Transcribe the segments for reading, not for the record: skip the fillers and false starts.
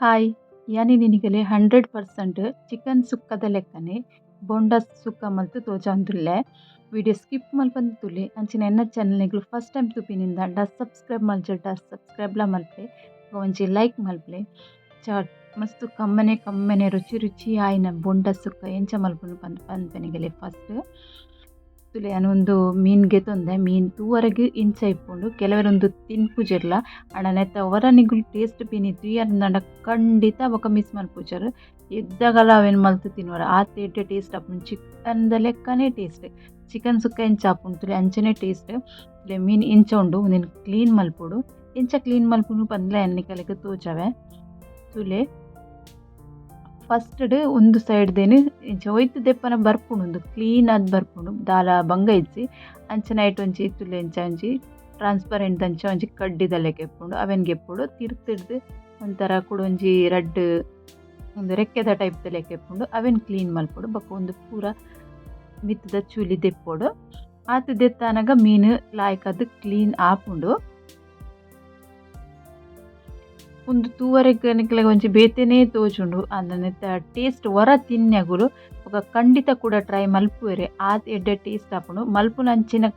Hi, ಯಾನಿ ನಿನಿಗಲೆ 100% chicken ಸುಕ್ಕದ ಲೆಕ್ಕನೆ ಬೋಂಡ ಸುಕ್ಕ ಮಲ್ತ್ ತೋಜಾವೊಂದುಲ್ಲೆ. ವಿಡಿಯೋ ಸ್ಕಿಪ್ ಮಲ್ಪಂದೆ ತೂಲೆ. ಅಂಚಿನ ಎನ್ನ ಚಾನಲ್ ನಿಗುಲು ಫಸ್ಟ್ ಟೈಮ್ ತೂಪಿನಿಂದಾಂಡ ಸಬ್ಸ್ಕ್ರೈಬ್ ಮಲ್ಜಡ ಸಬ್ಸ್ಕ್ರೈಬ್ ಲ ಮಲ್ಪೆ, ಒಂಜಿ ಲೈಕ್ ಮಲ್ಪಲೆ. ಚಾಟ್ ಮಸ್ತ್ ಕಮ್ಮನೆ ಕಮ್ಮನೆ ರುಚಿ ರುಚಿ ಆಯಿನ ಬೋಂಡ ಸುಕ್ಕ ಎಂಚ ಮಲ್ಪುನು ಪಂದ್ ಪನ್ಪೆ ನಿಗಲೆ. ಫಸ್ಟ್ ತೂಲೆ, ಯಾನ್ ಉಂದು ಮೀನ್ ಗೆತೊಂದೆ. ಮೀನ್ ತೂವರೆಗ್ ಇಂಚ ಇಪ್ಪುಂಡು, ಕೆಲವೆರ್ ಉಂದು ತಿನ್ಪುಜೆರ್ಲ. ಆಂಡ ನೆತ್ತ ಒರ ನಿಗುಲು ಟೇಸ್ಟ್ ಪಿನಿ ತೂಯರ್ಂದಾಂಡ ಖಂಡಿತ ಬೊಕ ಮಿಸ್ ಮಲ್ಪುಜರ್. ಎದ್ದಗಲ ಅವೆನ್ ಮಲ್ತ್ ತಿನ್ವರ್, ಆತ್ ಎಡ್ಡೆ ಟೇಸ್ಟ್ ಆಪುಂಡು. ಚಿಕನ್ ದ ಲೆಕ್ಕನೆ ಟೇಸ್ಟ್. ಚಿಕನ್ ಸುಕ್ಕ ಎಂಚ ಆಪುಂಡು ತೂಲೆ, ಅಂಚನೆ ಟೇಸ್ಟ್. ತೂಲೆ, ಮೀನ್ ಇಂಚ ಉಂಡು. ಉಂದೆನ್ ಕ್ಲೀನ್ ಮಲ್ಪೊಡು. ಎಂಚ ಕ್ಲೀನ್ ಮಲ್ಪುನು ಪಂದ್ಲ ಯಾನ್ ನಿಕಲೆಗ್ ತೋಜಾವೆ, ತೂಲೆ. ಫಸ್ಟ್ ಡ್ ಉಂದು ಸೈಡ್ ದೇನ್ ಇಂಚ ಒಯ್ತ್ ದೆಪ್ಪನ ಬರ್ಪುಂಡು, ಉಂದು ಕ್ಲೀನ್ ಆದ್ ಬರ್ಪುಂಡು, ದಾಲ ಬಂಗ ಇಜ್ಜಿ. ಅಂಚನೆ ಐಟ್ ಒಂಜಿ ತೂಲೆ, ಇಂಚ ಒಂಜಿ ಟ್ರಾನ್ಸ್ಪರೆಂಟ್ ದಂಚ ಒಂಜಿ ಕಡ್ಡಿದ ಲೆಕ ಇಪ್ಪುಂಡು, ಅವೆನ್ ಗೆಪ್ಪೊಡು. ತಿರ್ತ್‌ಡ್ದ್ ಒಂಥರ ಕುಡೊಂಜಿ ರಡ್ಡ್ ಉಂದು ರೆಕ್ಕೆದ ಟೈಪ್ ದ ಲೆಕ ಇಪ್ಪುಂಡು, ಅವೆನ್ ಕ್ಲೀನ್ ಮಲ್ಪೊಡು. ಬೊಕ ಉಂದು ಪೂರ ಮಿತ್ತ್‌ದ ಚೂಲಿ ದೆಪ್ಪೊಡು. ಆತ್ ದೆತ್ತಾನಗ ಮೀನ್ ಲಾಯ್ಕಾದ್ ಕ್ಲೀನ್ ಆಪುಂಡು. ಉಂದು ತೂವರೆಗ್ ನಿಕ್ಲೆಗ್ ಒಂಜಿ ಬೇತೆನೇ ತೋಜುಂಡು. ಆಂಡ ನೆತ್ತ ಟೇಸ್ಟ್ ಒರ ತಿನ್ಯಗುಲು ಬೊಕ ಖಂಡಿತ ಕೂಡ ಟ್ರೈ ಮಲ್ಪುವೆರ್, ಆತ್ ಎಡ್ಡೆ ಟೇಸ್ಟ್ ಆಪುಂಡು. ಮಲ್ಪುನ ಅಂಚಿನ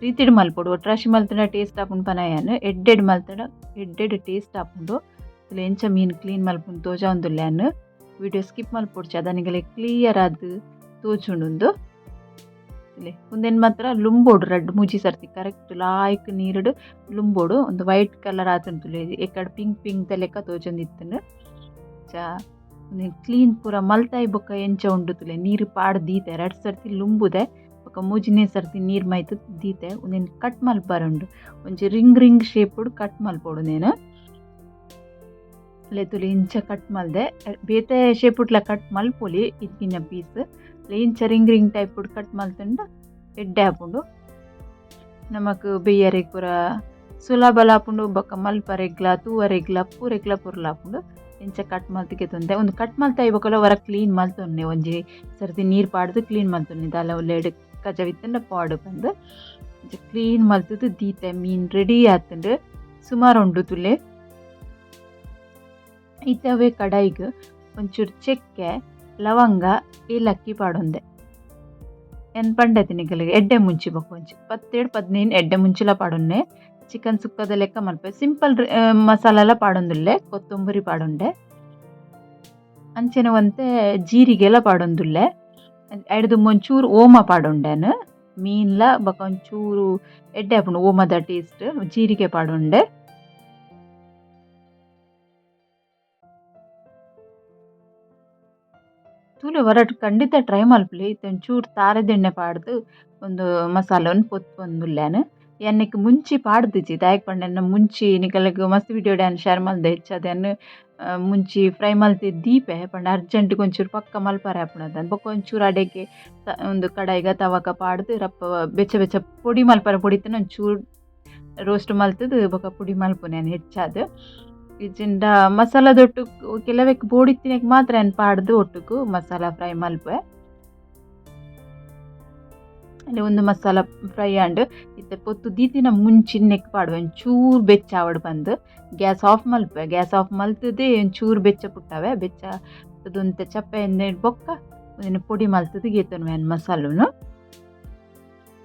ರೀತಿಡ್ ಮಲ್ಪೊಡು. ಒಟ್ರಾಶಿ ಮಲ್ತ್ಂಡ ಟೇಸ್ಟ್ ಆಪುಂಡು ಪನಯನ್, ಎಡ್ಡೆಡ್ ಮಲ್ತ್ಂಡ ಎಡ್ಡೆಡ್ ಟೇಸ್ಟ್ ಆಪುಂಡು. ಎಂಚ ಮೀನ್ ಕ್ಲೀನ್ ಮಲ್ಪುನು ತೋಜಾವೊಂದುಲ್ಲೆ ಯಾನ್. ವಿಡಿಯೋ ಸ್ಕಿಪ್ ಮಲ್ಪೊಡ್ಚಿ, ಅದ ನಿಗಲೆ ಕ್ಲಿಯರ್ ಆದ್ ತೋಜುಂಡು ಉಂದು. ಉಂದೆನ್ ಮಾತ್ರ ಲುಂಬೊಡು, ರಡ್ಡ್ ಮೂಜಿ ಸರ್ತಿ ಕರೆಕ್ಟ್ ಲಾಯ್ಕ್ ನೀರುಡು ಲುಂಬೊಡು. ಉಂದು ವೈಟ್ ಕಲರ್ ಆತುಂಡು ತೂಲೆ, ಎಕ್ಕಡ್ ಪಿಂಕ್ ಪಿಂಕ್ ದ ಲೆಕ್ಕ ತೋಜೊಂದಿತ್ತುಂಡು. ಚ ಉಂದೆನ್ ಕ್ಲೀನ್ ಪೂರ ಮಲ್ತಾಯಿ ಬೊಕ್ಕ ಎಂಚ ಉಂಡು ತೂಲೆ. ನೀರು ಪಾಡ್ ದೀತೆ, ರಡ್ಡ್ ಸರ್ತಿ ಲುಂಬುದೆ, ಬೊಕ್ಕ ಮೂಜಿನೆ ಸರ್ತಿ ನೀರ್ ಮೈತ್ ದೀತೆ. ಉಂದೆನ್ ಕಟ್ ಮಲ್ಪರೆ ಉಂಡು, ಒಂಜಿ ರಿಂಗ್ ರಿಂಗ್ ಶೇಪ್ ಕಟ್ ಮಲ್ಪೊಡು ಉಂದೆನ್. ತೂಲೆ, ಇಂಚ ಕಟ್ ಮಲ್ದೆ. ಬೇತೆ ಶೇಪುಡ್ಲ ಕಟ್ ಮಲ್ಪೊಲಿ ಇತ್ತಿನ ಪೀಸ್. ಇಂಚ ರಿಂಗ್ ರಿಂಗ್ ಟೈಪ್ ಕಟ್ ಮಲ್ತುಂಡ ಎಡ್ಡೆ ಆಪುಂಡು, ನಮಕ್ ಬೆಯ್ಯರೆಗ್ ಪೂರ ಸುಲಭಲ ಆಪುಂಡು, ಬೊಕ್ಕ ಮಲ್ಪರೆಗ್ಲ ತೂವರೆಗ್ಲ ಪೂರೆಗ್ಲ ಪೊರ್ಲು ಆಪುಂಡು. ಇಂಚ ಕಟ್ ಮಲ್ತ್ ಗೆತೊಂದೆ. ಉಂದು ಕಟ್ ಮಲ್ತಾಯಿ ಬೊಕಲ ಒರ ಕ್ಲೀನ್ ಮಲ್ತೊನ್ನೆ, ಒಂಜಿ ಸರ್ತಿ ನೀರ್ ಪಾಡ್ದ್ ಕ್ಲೀನ್ ಮಲ್ತೊನ್ನೆ, ದಾಲ ಉಲ್ಲೆಡ್ ಕಜವು ಇತ್ತ್ಂಡ ಪಾಡ್ ಪಂದ್. ಇಂಚ ಕ್ಲೀನ್ ಮಲ್ತುದು ದೀತೆ. ಮೀನ್ ರೆಡಿ ಆತುಂಡು, ಸುಮಾರ್ ಉಂಡು ತೂಲೆ. ಇತ್ತೆ ಅವ್ವೆ ಕಡಾಯಿಗ್ ಒಂಚೂರು ಚಕ್ಕೆ, ಲವಂಗ, ಏಲಕ್ಕಿ ಪಾಡೊಂದೆ. ಯಾನ್ ಪಂಡತೆ ನಿಕಲೆಗ್, ಎಡ್ಡೆ ಮುಂಚಿ ಬೊಕ ಒಂಜಿ 10 15 ಎಡ್ಡೆ ಮುಂಚಿಲ ಪಾಡೊನ್ನೆ. ಚಿಕನ್ ಸುಕ್ಕದ ಲೆಕ್ಕ ಮಲ್ಪೆ, ಸಿಂಪಲ್ ಮಸಾಲೆಲ ಪಾಡೊಂದುಲ್ಲೆ. ಕೊತ್ತಂಬರಿ ಪಾಡೊಂಡೆ, ಅಂಚನೆ ಒಂತೆ ಜೀರಿಗೆಲ ಪಾಡೊಂದುಲ್ಲೆ. ಐಡ್ದ್ ಒಂಚೂರು ಓಮ ಪಾಡೊಂಡೆ. ಮೀನ್ಲ ಬೊಕ ಒಂಚೂರು ಎಡ್ಡೆ ಆಪುಂಡು ಓಮದ ಟೇಸ್ಟ್. ಜೀರಿಗೆ ಪಾಡೊಂಡೆ. ತೂಲೆ, ಒರಟ್ ಖಂಡಿತ ಟ್ರೈ ಮಲ್ಪುಲೆ. ಇತ್ತೆ ಒಂಚೂರು ತಾರೆದೆಣ್ಣೆ ಪಾಡ್ದ್ ಒಂದು ಮಸಾಲನ್ ಪೊತ್ತೊಂದುಲ್ಲೆ ಯಾನ್. ಯಾನ್ ಮುಂಚಿ ಪಾಡ್ದಿಜಿ, ದಾಯೆಗ್ ಪಂಡ ಎನ್ನ ಮುಂಚಿ ನಿಕಲೆಗ್ ಮಸ್ತ್ ವಿಡಿಯೋಡ್ ಯಾನ್ ಶೇರ್ ಮಲ್ದೆ. ಹೆಚ್ಚಾದ್ ಯಾನ್ ಮುಂಚಿ ಫ್ರೈ ಮಲ್ತ್ ದೀಪೆ, ಪಂಡ ಅರ್ಜೆಂಟ್ ಒಂಚೂರು ಪಕ್ಕ ಮಲ್ಪರೆ ಆಪುಂಡು. ಬೊಕ ಒಂಚೂರು ಅಡೆಗೆ ಒಂದು ಕಡಾಯಿಗ್ ತವಕ ಪಾಡ್ದ್ ರಪ್ಪ ಬೆಚ್ಚ ಬೆಚ್ಚ ಪೊಡಿ ಮಲ್ಪರೆ ಪೊಡಿತ್ತುಂಡ ಒಂಚೂರು ರೋಸ್ಟ್ ಮಲ್ತುದು ಬೊಕ ಪೊಡಿ ಮಲ್ಪುನೆ ಯಾನ್ ಹೆಚ್ಚಾದ್. ಇಜ್ಜಿಂಡ ಮಸಾಲದೊಟ್ಟುಗು ಕೆಲವೆಕ್ ಬೋಡಿತ್ತಿನೆಕ್ ಮಾತ್ರ ಯಾನ್ ಪಾಡ್ದ್ ಒಟ್ಟುಗು ಮಸಾಲ ಫ್ರೈ ಮಲ್ಪುವೆ. ಅಲ್ಲಿ ಒಂದು ಮಸಾಲ ಫ್ರೈ ಆಂಡ್. ಇತ್ತೆ ಪೊತ್ತು ದೀತಿನ ಮುಂಚಿನ್ ನೆಕ್ ಪಾಡುವೆ, ಒಂಚೂರು ಬೆಚ್ಚ ಆವಡ್ ಪಂದ್. ಗ್ಯಾಸ್ ಆಫ್ ಮಲ್ಪುವೆ. ಗ್ಯಾಸ್ ಆಫ್ ಮಲ್ತುದೇ ಒಂಚೂರು ಬೆಚ್ಚ ಪುಟ್ಟವೆ. ಬೆಚ್ಚ ಒಂತೆ ಚಪ್ಪೆ ಬೊಕ್ಕ ಉಂದೆನ್ ಪೊಡಿ ಮಲ್ತುದು ಗೆತೊನುವೆ ಯಾನ್ ಮಸಾಲುನು.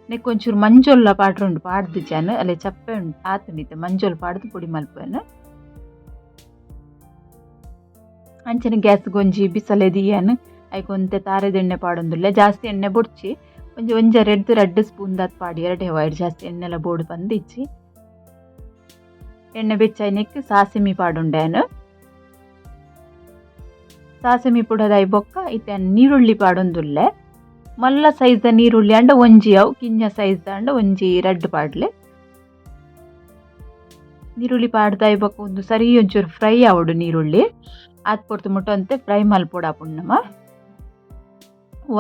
ನೆಕ್ ಒಂಚೂರು ಮಂಜೊಲ್ಲ ಪಾಡ್ರುಂಡು, ಪಾಡ್ದಿಜಿ ಯಾನ್. ಅಲೆ ಚಪ್ಪೆ ಉಂಡು ಆತುಂಡು. ಇತ್ತೆ ಮಂಜೊಲ್ ಪಾಡ್ದ್ ಪೊಡಿ ಮಲ್ಪುವೆನ್. ಅಂಚನೆ ಗ್ಯಾಸ್ ಒಂಜಿ ಬಿಸಲೆ ದೀಯನ್. ಐಕ್ ಒಂತೆ ತಾರೆದೆಣ್ಣೆ ಪಾಡೊಂದುಲ್ಲೆ. ಜಾಸ್ತಿ ಎಣ್ಣೆ ಬೊಡ್ಚಿ, ಒಂಜಿ ಒಂಜರೆಡ್ದ್ ರಡ್ಡ್ ಸ್ಪೂನ್ ದಾತ್ ಪಾಡಿ ಎರಡೇ ವೈಡ್, ಜಾಸ್ತಿ ಎಣ್ಣೆಲ ಬೋಡು ಪಂದ್ ಇಜ್ಜಿ. ಎಣ್ಣೆ ಬೆಚ್ಚ ಆಯಿನೆಕ್ ಸಾಸಿಮಿ ಪಾಡೊಂಡೆ ಯಾನ್. ಸಾಸಿಮಿ ಪುಡದಾಯಿ ಬೊಕ್ಕ ಇತ್ತೆ ನೀರುಳ್ಳಿ ಪಾಡೊಂದುಲ್ಲೆ. ಮಲ್ಲ ಸೈಜ್ ದ ನೀರುಳ್ಳಿ ಆಂಡ ಒಂಜಿ ಅವು, ಕಿಂಜ ಸೈಜ್ ದ ಆಂಡ ಒಂಜಿ ರಡ್ಡ್ ಪಾಡ್ಲೆ. ನೀರುಳ್ಳಿ ಪಾಡ್ದಾಯಿ ಬೊಕ್ಕ ಒಂದು ಸರಿ ಒಂಚೂರು ಫ್ರೈ ಆವೊಡು ನೀರುಳ್ಳಿ. ಆತ್ ಪೊರ್ತು ಮುಟ್ಟ ಒಂತೆ ಫ್ರೈ ಮಲ್ಪೊಡಾಪುಂಡು ನಮ.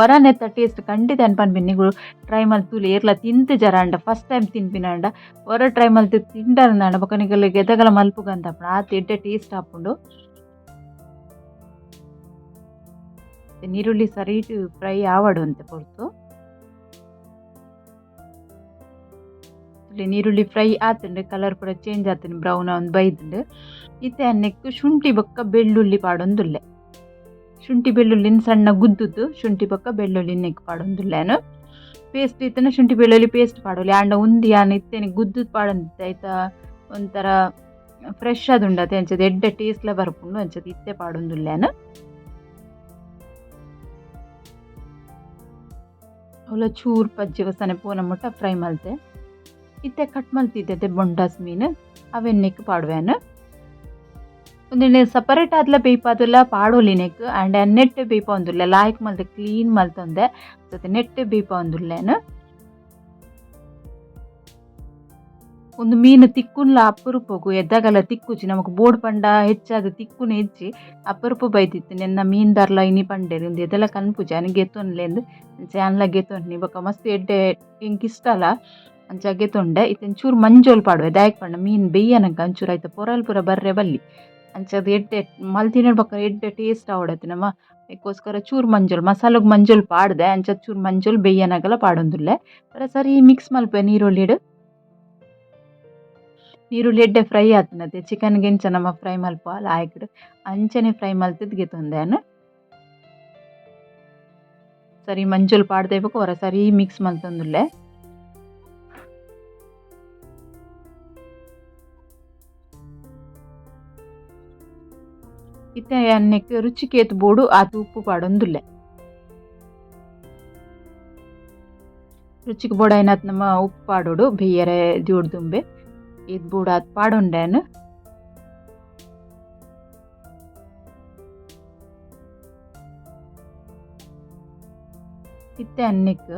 ಒರ ನೆತ್ತ ಟೇಸ್ಟ್ ಖಂಡಿತ ಯಾನ್ ಪನ್ಪಿನಿ, ನಿಕುಲು ಟ್ರೈ ಮಲ್ತ್ ತೂಲೆ. ಏರ್ಲ ತಿಂತ್ ಜರಾಂಡ, ಫಸ್ಟ್ ಟೈಮ್ ತಿನ್ಪಿನಾಂಡ ಒರ ಟ್ರೈ ಮಲ್ತ್ ತಿಂಡರ್ಂದಾಂಡ ಬೊಕ ನಿಕಲೆಗ್ ಎದಗಲ ಮಲ್ಪುಗಂತ ಆಪುಂಡು, ಆತ್ ಎಡ್ಡೆ ಟೇಸ್ಟ್ ಆಪುಂಡು. ನೀರುಳ್ಳಿ ಸರಿಟ್ ಫ್ರೈ ಆವಡ್ ಒಂತೆ ಪೊರ್ತು. ನೀರುಳ್ಳಿ ಫ್ರೈ ಆತುಂಡು ಕಲರ್ ಪೂರ ಚೇಂಜ್ ಆತುಂಡು ಬ್ರೌನ್ ಆವೊಂದು ಬೈದುಂಡು. ಇತ್ತೆ ಅನ್ನೆಕ್ಕ್ ಶುಂಠಿ ಬೊಕ್ಕ ಬೆಳ್ಳುಳ್ಳಿ ಪಾಡೊಂದುಲ್ಲೆ. ಶುಂಠಿ ಬೆಳ್ಳುಳ್ಳಿನ್ ಸಣ್ಣ ಗುದ್ದುದು ಶುಂಠಿ ಬೊಕ್ಕ ಬೆಳ್ಳುಳ್ಳಿ ನೆಕ್ ಪಾಡೊಂದುಲ್ಲೆ. ಪೇಸ್ಟ್ ಇತ್ತನ ಶುಂಠಿ ಬೆಳ್ಳುಳ್ಳಿ ಪೇಸ್ಟ್ ಪಾಡೊಲಿ ಆಂಡ ಉಂದು ಯಾನ್ ಇತ್ತೆನೆ ಗುದ್ದುದು ಪಾಡೊಂದಿತ್ತೆ ಐತ ಒಂಥರ ಫ್ರೆಶ್ ಆದುಂಡು ಅತೆ ಅಂಚದ ಎಡ್ಡೆ ಟೇಸ್ಟ್ ಲ ಬರ್ಪುಂಡು ಅಂಚದ ಇತ್ತೆ ಪಾಡೊಂದುಲ್ಲೆ. ಅವ್ಲ ಚೂರು ಪಜ್ಜಿ ವಸನೆ ಪೂನ ಮುಟ್ಟ ಫ್ರೈ ಮಲ್ತೆ. ಇತ್ತೆ ಕಟ್ ಮಲ್ತಿದ್ದೆ ಬೊಂಡಾಸ್ ಮೀನು ಅವೆನ್ನೆಕ್ ಪಾಡುವೆನ್. ಉಂದೆನ್ ಸಪರೇಟ್ ಆದ್ಲ ಬೇಯ್ಪಾದುಲ ಪಾಡೊಲಿ ನೆಕ್ ಆಂಡ ನೆಟ್ಟೆ ಬೇಯ್ಪಾವೊಂದುಲ್ಲೆ ಲಾಯ್ಕ್ ಮಲ್ತ್ ಕ್ಲೀನ್ ಮಲ್ತೊಂದೆ ಜೊತೆ ನೆಟ್ಟೆ ಬೇಯ್ಪಾವೊಂದುಲ್ಲೆನ್. ಉಂದು ಮೀನು ತಿಕ್ಕುನ್ಲ ಅಪರೂಪೊಗು ಎದ್ದಗಲ ತಿಕ್ಕುಜಿ ನಮಕ್ ಬೋಡ್ ಪಂಡ ಹೆಚ್ಚಾದ್ ತಿಕ್ಕುನ ಇಜ್ಜಿ ಅಪರೂಪ ಬೈದಿತ್ತು ನೆನ್ನ ಮೀನ್ದಾರ್ಲ ಇನಿ ಪಂಡೆರ್ ಉಂದು ಎದಲ ಕನ್ಪುಜಿ ಆನಿ ಗೆತೊನ್ಲೆಂದ್ ಅಂಚ ಯಾನ್ಲ ಗೆತೊನ್ನಿ ಬೊಕ ಮಸ್ತ್ ಎಡ್ಡೆ ಎಂಕ್ ಇಷ್ಟಲ ಅಂಚ ಗೆತೊಂಡೆ. ಇತ್ತೆ ಒಂಚೂರು ಮಂಜೊಲ್ ಪಾಡುವೆ ದಾಯೆಗ್ ಪಂಡ ಮೀನ್ ಬೆಯ್ಯನಗ ಒಂಚೂರು ಐತ ಪೊರಲ್ ಪೂರ ಬರ್ರೆ ಬಲ್ಲಿ ಅಂಚಾದ್ ಎಡ್ಡೆ ಮಲ್ತಿನ ಬೊಕ ಎಡ್ಡೆ ಟೇಸ್ಟ್ ಆವೊಡತ್ತೆ ನಮ ಐಕೋಸ್ಕರ ಚೂರು ಮಂಜೊಲ್ ಮಸಾಲಗ್ ಮಂಜೊಲ್ ಪಾಡ್ದೆ ಅಂಚ ಚೂರು ಮಂಜೊಲ್ ಬೆಯ್ಯನಗಲ ಪಾಡೊಂದುಲ್ಲೆ. ಪೂರ ಸರಿ ಮಿಕ್ಸ್ ಮಲ್ಪುವೆ ನೀರುಳ್ಳಿಡ್. ನೀರುಳ್ಳಿ ಎಡ್ಡೆ ಫ್ರೈ ಆತುಂಡತೆ ಚಿಕನ್ ಗ್ ಎಂಚ ನಮ ಫ್ರೈ ಮಲ್ಪುವ ಲಾಯ್ಕ್ಡ್ ಅಂಚನೆ ಫ್ರೈ ಮಲ್ತುದು ಗೆತೊಂದೆ ಯಾನ್. ಸರಿ ಮಂಜೊಲ್ ಪಾಡ್ದೆ ಬೊಕ ಒರ ಸರಿ ಮಿಕ್ಸ್ ಮಲ್ತೊಂದುಲ್ಲೆ. ಇತ್ತೆ ಯಾನ್ ನೆಕ್ಕ್ ರುಚಿಕ್ ಏತ್ ಬೋಡು ಆತ್ ಉಪ್ಪು ಪಾಡೊಂದುಲ್ಲೆ. ರುಚಿಕ್ ಬೋಡಾಯಿನಾತ್ ನಮ ಉಪ್ಪು ಪಾಡೊಡು ಬೆಯ್ಯರೆ ದೀವೊಡು ದುಂಬೆ ಏತ್ ಬೋಡು ಆತ್ ಪಾಡೊಂಡೆ ಯಾನ್. ಇತ್ತೆ ಅನ್ನೆಕ್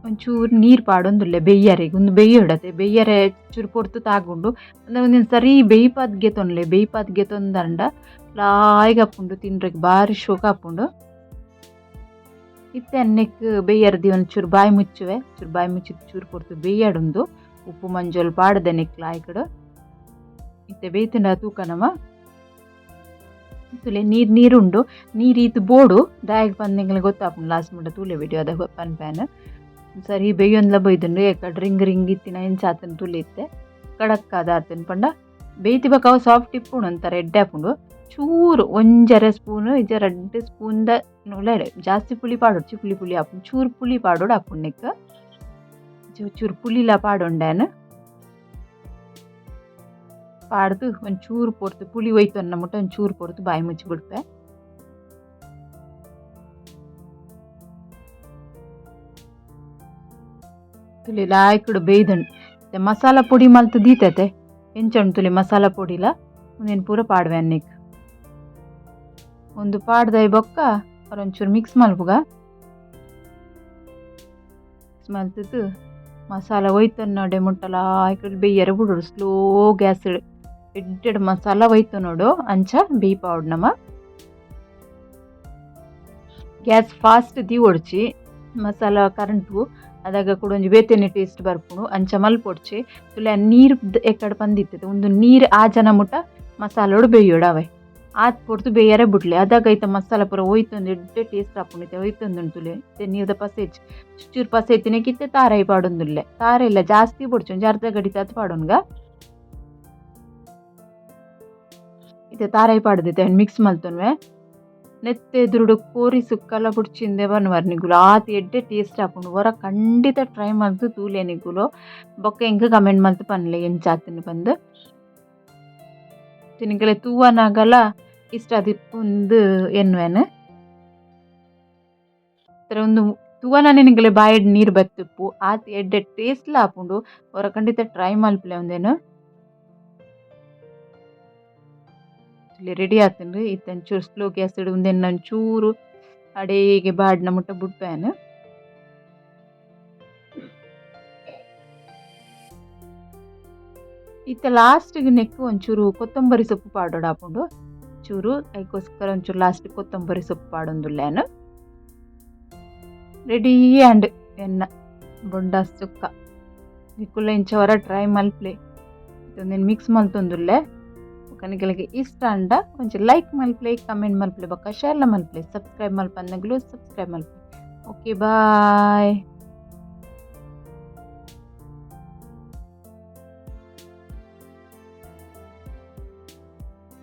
ಒಂಚೂರು ನೀರು ಪಾಡೊಂದುಲ್ಲೆ ಬೆಯ್ಯರೆಗ್ ಉಂದು ಬೆಯ್ಯೊಡತೆ ಬೆಯ್ಯರೆ ಚೂರು ಪೊರ್ತು ತಾಗುಂಡು ಅಂಡ ಉಂದೆನ್ ಸರಿ ಬೆಯ್ಪಾದ್ ಗೆತೊನ್ಲೆ ಬೆಯ್ಪಾದ್ ಗೆತೊಂದಂಡ ಲಾಯ್ಕ್ ಆಪುಂಡು ತಿನ್ರೆಗ್ ಬಾರಿ ಶೋಕು ಆಪುಂಡು. ಇತ್ತೆ ಅನ್ನೆಕ್ ಬೆಯ್ಯರೆ ದೀವೊಂದು ಚೂರು ಬಾಯಿ ಮುಚ್ಚುವೆ ಚೂರು ಬಾಯಿ ಮುಚ್ಚಿದ್ ಚೂರು ಪೊರ್ತು ಬೆಯ್ಯಡುಂದು ಉಪ್ಪು ಮಂಜೊಲ್ ಪಾಡ್ದೆ ನೆಕ್ ಲಾಯ್ಕಡ್. ಇತ್ತೆ ಬೇಯ್ತುಂಡ ತೂಕ ನಮ ತೂಲೆ ನೀರು ನೀರುಂಡು ನೀರು ಈತ್ ಬೋಡು ದಾಯೆಗ್ ಪಂದ್ ನಿಕ್ಲೆಗ್ ಗೊತ್ತಾಪುಂಡು ಲಾಸ್ಟ್ ಮುಟ ತೂಲೆ ವಿಡಿಯೋ ಅದ ಪನ್ಪೆನ್. ಸರಿ ಬೆಯ್ಯೊಂದ್ಲ ಬೈದುಂಡು ಏಕ ರಿಂಗ್ ರಿಂಗ್ ಇತ್ತಿನ ಎಂಚ ಆತುಂಡು ತೂಲೆ ಇತ್ತೆ ಕಡಕ್ಕಾದ್ ಆತುಂಡು ಪಂಡ ಬೇಯ್ತಿ ಬೊಕ ಅವು ಸಾಫ್ಟ್ ಇಪ್ಪುಂಡು ಒಂಥರ ಎಡ್ಡೆ ಆಪುಂಡು. ಚೂರು ಒಂಜರೆ ಸ್ಪೂನ್ ಇಜ್ಜ ರಡ್ಡ್ ಸ್ಪೂನ್ ದ ಉಲಡೆ ಜಾಸ್ತಿ ಪುಳಿ ಪಾಡೊಡ್ಚಿ ಪುಳಿ ಪುಳಿ ಆಪುಂಡು ಚೂರು ಪುಳಿ ಪಾಡೊಡು ಆಪುಂಡು ನೆಕ್ಕ್ ಚೂರು ಪುಳಿಲ ಪಾಡೊಂಡೆ ಯಾನ್. ಪಾಡ್ದು ಒಂಚೂರು ಪೊರ್ತು ಪುಳಿ ಒಯ್ತೊನ್ನ ಮುಟ್ಟ ಒಂಚೂರು ಪೊರ್ತು ಬಾಯಿ ಮುಚ್ಚಿ ಬುಡ್ಪೆ. ತೂಲೆ ಲಾಯ್ಕುಡು ಬೇಯ್ದುಂಡು ಇತ್ತೆ ಮಸಾಲ ಪೊಡಿ ಮಲ್ತ್ ದೀತತೆ ಎಂಚ ಉಂಡು ತೂಲೆ ಮಸಾಲ ಪೊಡಿಲ ಉಂದೆನ್ ಪೂರ ಪಾಡುವೆ ಅನ್ನೆಕ್. ಉಂದು ಪಾಡ್ದೈ ಬೊಕ್ಕ ಒಂಚೂರು ಮಿಕ್ಸ್ ಮಲ್ಪುಗ. ಮಿಕ್ಸ್ ಮಲ್ತುದು ಮಸಾಲ ಒಯ್ತೊನ್ನಡೆ ಮುಟ್ಟ ಲಾಯ್ಕುಡು ಬೇಯ್ಯರೆ ಬುಡೊಡು ಸ್ಲೋ ಗ್ಯಾಸ್ ಎಡ್ಡೆಡ್ ಮಸಾಲ ಒಯ್ತೊನೊಡು ಅಂಚ ಬೇಯ್ಪಾವೊಡು ನಮ. ಗ್ಯಾಸ್ ಫಾಸ್ಟ್ ದೀವೊಡ್ಚಿ ಮಸಾಲ ಕರಂಟು ಅದಗ ಕುಡ ಒಂಜಿ ಬೇತೆನೆ ಟೇಸ್ಟ್ ಬರ್ಪುಂಡು ಅಂಚ ಮಲ್ಪೊಡ್ಚಿ ತೂಲೆ ನೀರು ಎಕ್ಕಡ್ ಪಂದಿತ್ತತೆ ಉಂದು ನೀರು ಆಜನ ಮುಟ್ಟ ಮಸಾಲೊಡು ಬೇಯ್ಯೊಡು ಅವೆ ಆತ್ ಪೊರ್ತು ಬೇಯರೆ ಬುಡ್ಲೆ ಅದಗ ಐತ ಮಸಾಲ ಪೂರ ಒಯ್ತೊಂದು ಎಡ್ಡೆ ಟೇಸ್ಟ್ ಆಪುಂಡು ಇತ್ತೆ ಒಯ್ತೊಂದುಂಡು ತೂಲೆ ಇತ್ತೆ ನೀರ್ದ ಪಸೆ ಇಜ್ಜಿ ಚೂರು ಪಸೆ ಇತ್ತಿನೆಕ್ ಇತ್ತೆ ತಾರಾಯಿ ಪಾಡೊಂದುಲ್ಲೆ ತಾರಾಯಿ ಇಲ್ಲ ಜಾಸ್ತಿ ಬೊಡ್ಚಿ ಒಂಜಿ ಅರ್ಧ ಗಡಿತಾತ್ ಪಾಡೊನ್ಗ. ಇತ್ತೆ ತಾರಾಯಿ ಪಾಡ್ದಿತ್ತೆ ಐನ್ ಮಿಕ್ಸ್ ಮಲ್ತೊನ್ವೆ. ನೆತ್ತೆ ಎದುರುಡು ಕೋರಿ ಸುಕ್ಕಲ ಬುಡ್ಚಿಂದೆ ಪನ್ಪರ್ ನಿಕುಲು ಆತ್ ಎಡ್ಡೆ ಟೇಸ್ಟ್ ಆಪುಂಡು ಒರ ಖಂಡಿತ ಟ್ರೈ ಮಲ್ತ್ ತೂಲೆ ನಿಕುಲು ಬೊಕ್ಕ ಎಂಕ್ ಕಮೆಂಟ್ ಮಲ್ತ್ ಪನ್ಲೆ ಎಂಚ ಆತ್ಂಡ್ ಪಂದ್. ನಿಕಲೆ ತೂವನಗಲ ಇಷ್ಟ ಆದಿಪ್ಪುಂದು ಎನ್ನುವೆನ್. ಉಂದು ತೂವನನೆ ನಿಕಲೆ ಬಾಯಿಡ್ ನೀರು ಬತ್ತಿಪ್ಪು ಆತ್ ಎಡ್ಡೆ ಟೇಸ್ಟ್ ಲ ಆಪುಂಡು ಒರ ಖಂಡಿತ ಟ್ರೈ ಮಲ್ಪುಲೆ ಉಂದೆನ್. ರೆಡಿ ಆತುಂಡು ಇತ್ತೆ ಒಂಚೂರು ಸ್ಲೋ ಗ್ಯಾಸ್ ಡ್ ಉಂದೆನ್ ಒಂಚೂರು ಅಡೇಗೆ ಬಾಡ್ನ ಮುಟ್ಟ ಬುಡ್ಪೆ ಯಾನ್. ಇತ್ತೆ ಲಾಸ್ಟ್ ಗ್ ನೆಕ್ಕ್ ಒಂಚೂರು ಕೊತ್ತಂಬರಿ ಸೊಪ್ಪು ಪಾಡೊಡಾಪುಂಡು ಚೂರು ಐಕೋಸ್ಕರ ಒಂಚೂರು ಲಾಸ್ಟ್ ಕೊತ್ತಂಬರಿ ಸೊಪ್ಪು ಪಾಡೊಂದುಲ್ಲೆ ಯಾನ್. ರೆಡಿ ಆಂಡ್ ಎನ್ನ ಬೊಂಡಾಸ್ ಸುಕ್ಕ ನಿಕುಲ ಇಂಚ ಒರ ಟ್ರೈ ಮಲ್ಪುಲೆ ಉಂದೆನ್ ಮಿಕ್ಸ್ ಮಲ್ತೊಂದುಲ್ಲೆ. ಬೊಕ ನಿಕಲೆಗ್ ಇಷ್ಟ ಆಂಡ ಒಂಜಿ ಲೈಕ್ ಮಲ್ಪುಲೆ ಕಮೆಂಟ್ ಮಲ್ಪುಲೆ ಬೊಕ ಶೇರ್ ಲ ಮಲ್ಪುಲೆ ಸಬ್ಸ್ಕ್ರೈಬ್ ಮಲ್ಪಂದಿನಕುಲು ಸಬ್ಸ್ಕ್ರೈಬ್ ಮಲ್ಪುಲೆ. Okay bye.